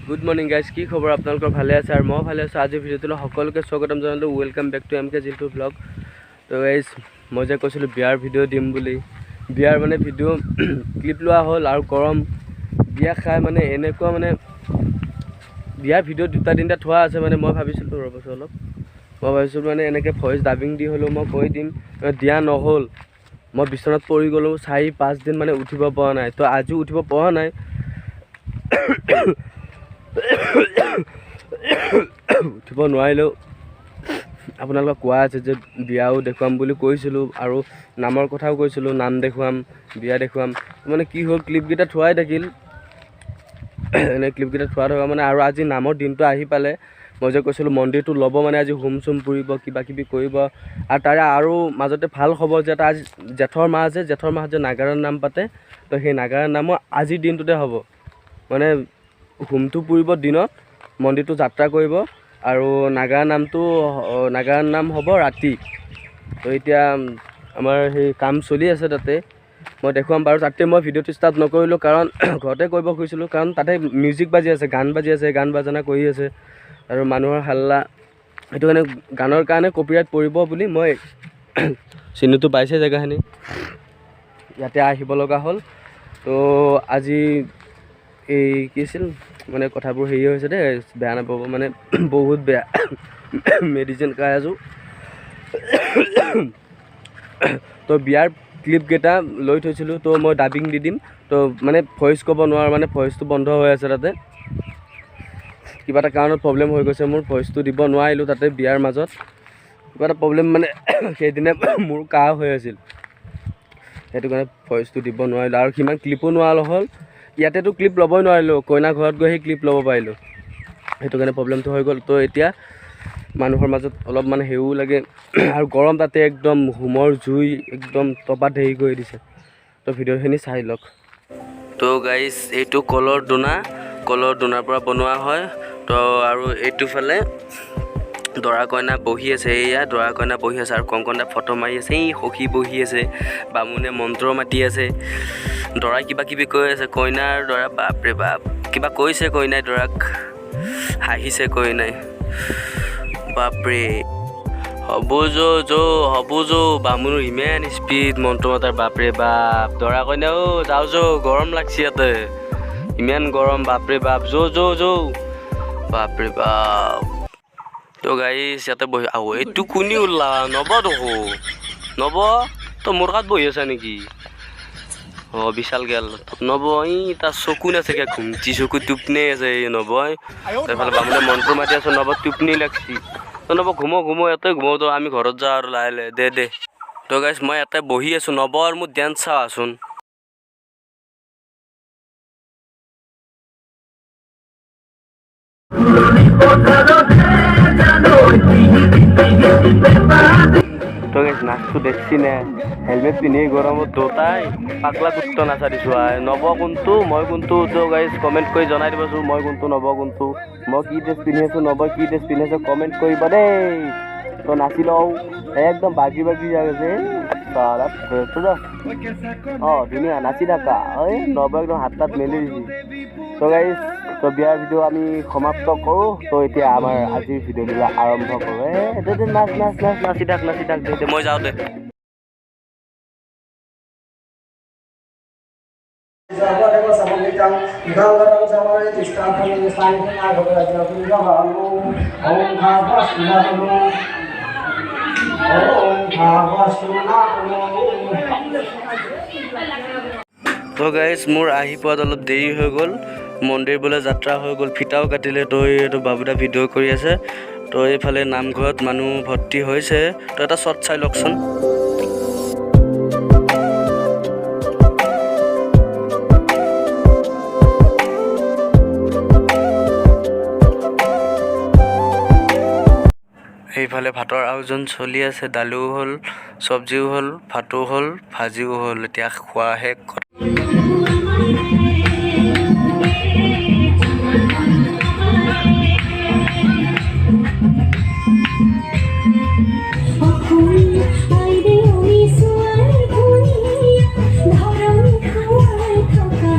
Good morning guys, কি খবৰ আপোনালোকৰ? ভালে আছে আৰু মই ভালে আছোঁ। আজিৰ ভিডিঅ'টোলৈ সকলোকে স্বাগতম জনালোঁ। Welcome back to M K Jintu vlog. তো গাইজ, মই যে কৈছিলোঁ বিয়াৰ ভিডিঅ' দিম বুলি, বিয়াৰ মানে ভিডিঅ' ক্লিপ লোৱা হ'ল আৰু গৰম বিয়া খাই মানে এনেকুৱা মানে বিয়াৰ ভিডিঅ' দুটা তিনিটা থোৱা আছে। মানে মই ভাবিছিলোঁ, ৰ'বচোন অলপ, মই ভাবিছিলোঁ মানে এনেকৈ ভইচ ডাবিং দি হ'লেও মই কৈ দিম, দিয়া নহ'ল। মই বিচনাত পৰি গ'লোঁ, 4-5 দিন মানে উঠিব পৰা নাই। তো আজিও উঠিব পৰা নাই, উঠিব নোৱাৰিলেও আপোনালোকক কোৱা আছে যে বিয়াও দেখুৱাম বুলি কৈছিলোঁ আৰু নামৰ কথাও কৈছিলোঁ, নাম দেখুৱাম, বিয়া দেখুৱাম। মানে কি হ'ল, ক্লিপকেইটা থোৱাই থাকিল। এনেই ক্লিপকেইটা থোৱা থকা মানে আৰু আজি নামৰ দিনটো আহি পালে। মই যে কৈছিলোঁ মন্দিৰটো ল'ব, মানে আজি হোম চোম পুৰিব, কিবা কিবি কৰিব। আৰু তাৰে আৰু মাজতে ভাল খবৰ যে এটা, আজি জেঠৰ মাহ, যে জেঠৰ মাহত যে নাগাৰা নাম পাতে, তো সেই নাগাৰা নামো আজিৰ দিনটোতে হ'ব। মানে হোমটো পুৰিব দিনত, মন্দিৰটো যাত্ৰা কৰিব আৰু নাগাৰা নামটো, নাগাৰা নাম হ'ব ৰাতি। তো এতিয়া আমাৰ সেই কাম চলি আছে তাতে, মই দেখুৱাম বাৰু। তাতে মই ভিডিঅ'টো ষ্টাৰ্ট নকৰিলোঁ, কাৰণ ঘৰতে কৰিব খুজিছিলোঁ, কাৰণ তাতে মিউজিক বাজি আছে, গান বাজি আছে, গান বাজানা কৰি আছে আৰু মানুহৰ হাল্লা। সেইটো কাৰণে গানৰ কাৰণে কপিৰাইট পৰিব বুলি মই চিনিটো পাইছে জেগাখিনি, ইয়াতে আহিব লগা হ'ল। তো আজি এই কি আছিল মানে কথাবোৰ হেৰি হৈছে দেই, বেয়া নাপাব, মানে বহুত বেয়া, মেডিচিন খাই আছোঁ। তো বিয়াৰ ক্লিপকেইটা লৈ থৈছিলোঁ, তো মই ডাবিং দি দিম। তো মানে ভইচ ক'ব নোৱাৰোঁ, মানে ভইচটো বন্ধ হৈ আছে তাতে, কিবা এটা কাৰণত প্ৰব্লেম হৈ গৈছে মোৰ, ভইচটো দিব নোৱাৰিলোঁ তাতে বিয়াৰ মাজত কিবা এটা প্ৰব্লেম, মানে সেইদিনা মোৰ কাহ হৈ আছিল, সেইটো কাৰণে ভইচটো দিব নোৱাৰিলোঁ আৰু সিমান ক্লিপো নোৱাৰা হ'ল। ইয়াতেতো ক্লিপ ল'বই নোৱাৰিলোঁ, কইনা ঘৰত গৈ সেই ক্লিপ ল'ব পাৰিলোঁ, সেইটো কাৰণে প্ৰব্লেমটো হৈ গ'ল। তো এতিয়া মানুহৰ মাজত অলপ মানে হেৰিও লাগে আৰু গৰম তাতে একদম হোমৰ জুই একদম টপাত হেৰি কৰি দিছে। তো ভিডিঅ'খিনি চাই লওক। তো গাইজ, এইটো কলৰ দোনা, কলৰ দোনাৰ পৰা বনোৱা হয়। তো আৰু এইটো ফালে দৰা কইনা বহি আছে, এয়া দৰা কইনা বহি আছে আৰু কংকনা ফটো মাৰি আছে, এই সখী বহি আছে, বামুণে মন্ত্ৰ মাতি আছে, দৰাই কিবা কিবি কৈ আছে, কইনা আৰু দৰা বাপৰে বাপ কিবা কৈছে, কইনাই দৰাক হাঁহিছে, কইনাই বাপৰে হ'ব যো যো হ'ব যো। বামুণৰ ইমান স্পীড মন্ত্ৰ মাতাৰ, বাপৰে বাপ। দৰা কইনা অ' যাওঁ যো, গৰম লাগছে ইয়াতে, ইমান গৰম, বাপৰে বাপ, যো যো যো, বাপৰে বাপ। তো গাইজ, ইয়াতে বহি আহো, এইটো কোনি ওলা নব দেখো, নব তই মোৰ কাত বহি আছা নেকি? অ' বিশাল গেল নব, এই তাৰ চকু নাথাকে, ঘুমটি চকু টোপনি আছে এই নবই। এইফালে বামুণে মন্ত্ৰ মাতি আছে, নব টোপনি লাগছি। তো নব ঘুমো ঘুমো, ইয়াতে ঘুমো, তো আমি ঘৰত যাওঁ আৰু লাহে লাহে, দে দে। তো গাইজ, মই ইয়াতে বহি আছোঁ, নব আৰু মোৰ ডেন্স চাৱাচোন। তো গাইজ, নাচটো দেখছি নে? হেলমেট পিন্ধি গৰমত দুটাই পাগলা কুত্ত নাচা দিছো আই। নব কোনটো, মই কোনটো? তো গাইজ, কমেণ্ট কৰি জনাই দিবচোন, মই কোনটো, নব কোনটো, মই কি ড্ৰেছ পিন্ধি আছো, নব কি ড্ৰেছ পিন্ধি আছো, কমেণ্ট কৰিব দেই। তো নাচি লওঁ, একদম বাগি বাগি যাই আছে। অঁ ধুনীয়া নাচি থাকা, এই নব একদম হাত তাত মেলি দিছে। তো গাইজ, তো বিয়াৰ ভিডিঅ' আমি সমাপ্ত কৰোঁ। তো এতিয়া আমাৰ আজিৰ ভিডিঅ'বিলাক আৰম্ভ কৰোঁ। এ দে দে, নাচ নাচ নাচ, নাচি থাক নাচি থাক, দে দে, মই যাওঁ দে। তো গাইজ, মোৰ আহি পোৱাত অলপ দেৰি হৈ গ'ল, মন্দিৰ বোলে যাত্ৰা হৈ গ'ল, ফিটাও কাটিলে। তো এইটো বাবুদা ভিডিঅ' কৰি আছে। তো এইফালে নামঘৰত মানুহ ভৰ্তি হৈছে। তো এটা শ্বট চাই লওকচোন। সেইফালে ভাতৰ আয়োজন চলি আছে, দালিও হ'ল, চব্জিও হ'ল, ভাতো হ'ল, ভাজিও হ'ল, এতিয়া খোৱাহে কথা। ধৰণী খাই থকা।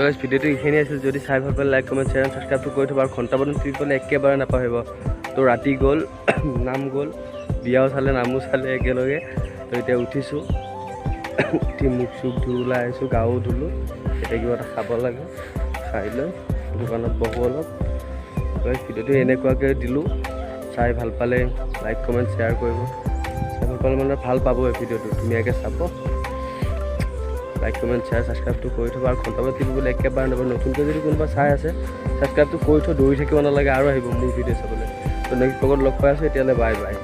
গাইজ, ভিডিঅ'টো এইখিনি আছিল। যদি চাই ভাল পালে লাইক, কমেণ্ট, শ্বেয়াৰ, ছাবস্ক্ৰাইবটো কৰি থ'ব আৰু ঘণ্টা বটন টিপিবলৈ একেবাৰে নাপাহৰিব। তো ৰাতি গ'ল, নাম গ'ল, বিয়াও চালে, নামো চালে একেলগে। তো এতিয়া উঠিছোঁ, উঠি মুখ চুখ ধুই ওলাই আহিছোঁ, গাও ধুলোঁ। এতিয়া কিবা এটা খাব লাগে, খাই লৈ দোকানত বহোঁ অলপ। ভিডিঅ'টো এনেকুৱাকৈ দিলোঁ। চাই ভাল পালে লাইক, কমেণ্ট, শ্বেয়াৰ কৰিব। চাই ভাল পালে মানে ভাল পাব এই ভিডিঅ'টো, ধুনীয়াকৈ চাব। লাইক, কমেণ্ট, শ্বেয়াৰ, ছাবস্ক্ৰাইবটো কৰি থ'ব আৰু ঘণ্টা টিপিবলৈ একেবাৰে নাপাব। নতুনকৈ যদি কোনোবা চাই আছে, ছাবস্ক্ৰাইবটো কৰি থৈ দৌৰি থাকিব নালাগে আৰু আহিব মোৰ ভিডিঅ' চাবলৈ। তো নেক্সট ব্লগত লগ পাই আছোঁ, এতিয়ালৈ বাই বাই।